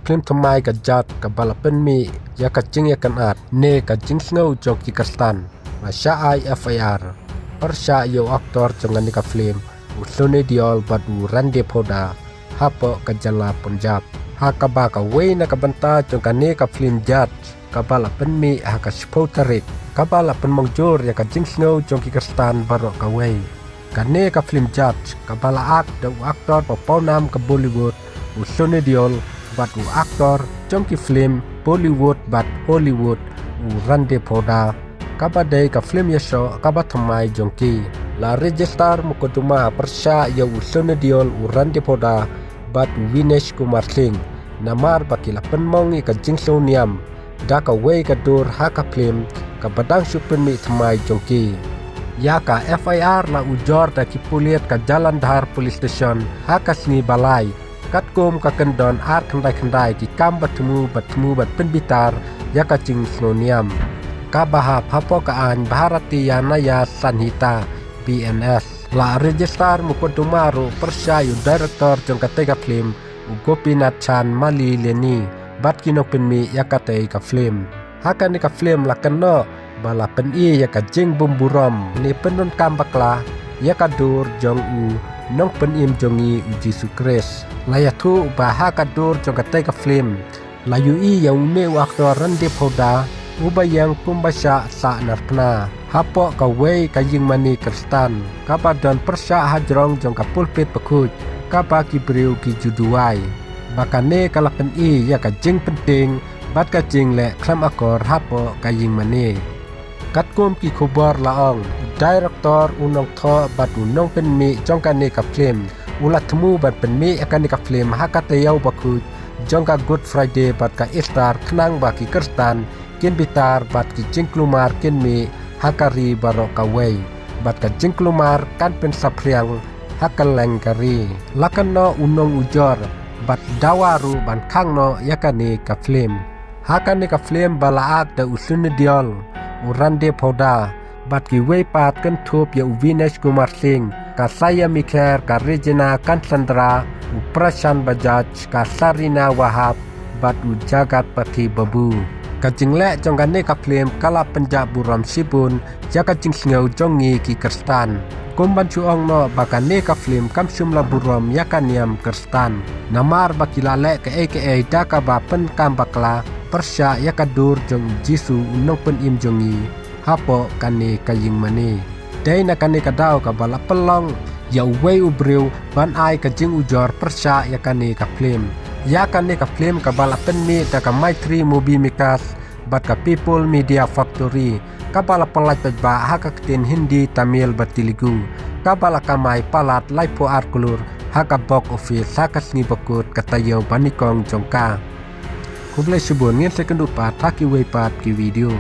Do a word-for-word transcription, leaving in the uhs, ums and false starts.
Phlim thymmai ka Jat kaba la pynmih ïa ka jingïakynad ne ka jingsngew jong ki Khristan, la shah ai F I R pyrshah ïa u aktor jong kane ka phlim, u Sunny Deol bad u Randeep Hooda, hapoh ka jylla Punjab. Ha kaba kawei na ka bynta jong kane ka phlim Jat kaba la pynmih ha ka shiphew tarik, kaba la pynmong jur ïa ka jingsngew jong ki Khristan baroh kawei. Kane ka phlim Jat kaba la act da u aktor ba pawnam ka Bollywood, u Sunny Deol, bad u aktor jong ki phlim Bollywood bad Hollywood, u Randeep Hooda, kaba dei ka phlim ïashoh kaba thymmai jong ki. La register mukotduma pyrshah ïa u Sunny Deol, u Randeep Hooda bad u Vignesh Kumar Singh, namar ba ki la pynmong ïa ka jingsngewniam da kawei ka dur ha ka phlim kaba dang shu pynmih thymmai jong ki. Ïa ka F I R la ujor da ki pulit ka Jalandhar Police Station ha ka sngi ba lai, katkum ka kyndon ar khyndai khyndai ki kam ba thmu ba thmu ban pynbitar ïa ka jingsngewniam, kaba hap hapoh ka aiñ Bharatiya Nyaya Sanhita, B N S. La register mukotduma ruh pyrshah ïa u director jong katei ka phlim, u Gopinath Chandmalileni, bad ki nongpynmih ïa katei ka phlim. Ha kane ka phlim la kynnoh ba la pyni ïa ka jingbymburom ne pyndonkam bakla ïa ka dur jong u nongpynim jong ngi, u Jisu Khrist. La ïathuh ba ha ka dur jong katei ka phlim la ïohi ïa une u aktor Randeep Hooda uba ïeng kumba shah sahnarphna hapoh kawei ka ïingmane Khristan kaba don pyrshah hajrong jong ka pulpit bakhuid kaba ki briew ki ju duwai. Ba kane ka la pyni ïa ka jingpyntieng bad ka jingleh khlem akor hapoh ka ïingmane. Katkum ki khubor la ong, u director, u nongthoh bad u nongpynmih jong kane ka phlim u la thmu ban pynmih ïa kane ka phlim ha ka taïew bakhuid jong ka Good Friday bad ka Easter, khnang ba ki Khristan kin bitar bad ki jingkulmar kin mih ha ka ri baroh kawei, bad ka jingkulmar kan pynsaphriang ha kylleng ka ri. La kynnoh u nongujor bad dawa ruh ban khang noh ïa kane ka phlim. Ha kane ka phlim ba la act da u Sunny Deol, u Randeep Hooda, bad kiwei pat kynthup ïa u Vignesh Kumar Singh, ka Saiami Kher, ka Regina Cassandra, u Prashant Bajaj, ka Sareena Wahab, bad u Jagat Pathy Babu. Ka jingleh jong kane ka phlim ka la pynjah burom shibun ïa ka jingsngew jong ngi ki Khristan. Kum ban shu ong noh ba kane ka phlim kam shym la burom ïa ka niam Khristan, namar ba ki la leh kaei kaei da kaba pyndonkam bakla pyrshah ïa ka dur jong u Jisu u nongpynim jong ngi hapoh kane ka ïingmane. Dei na kane ka daw kaba la pynlong ïa uwei u briew ban ai ka jingujor pyrshah ïa kane ka phlim. Ïa kane ka phlim kaba la pynmih da ka Mythri Movie Makers bad ka People Media Factory, kaba la pyllait paidbah ha ka ktien Hindi, Tamil bad Telugu, kaba la kamai palat laiphew ar klur ha ka box office ha ka sngi bakut ka taïew banyngkong jong ka. Khublei shibun, ngin sa ïakynduh pat ha kiwei pat ki video.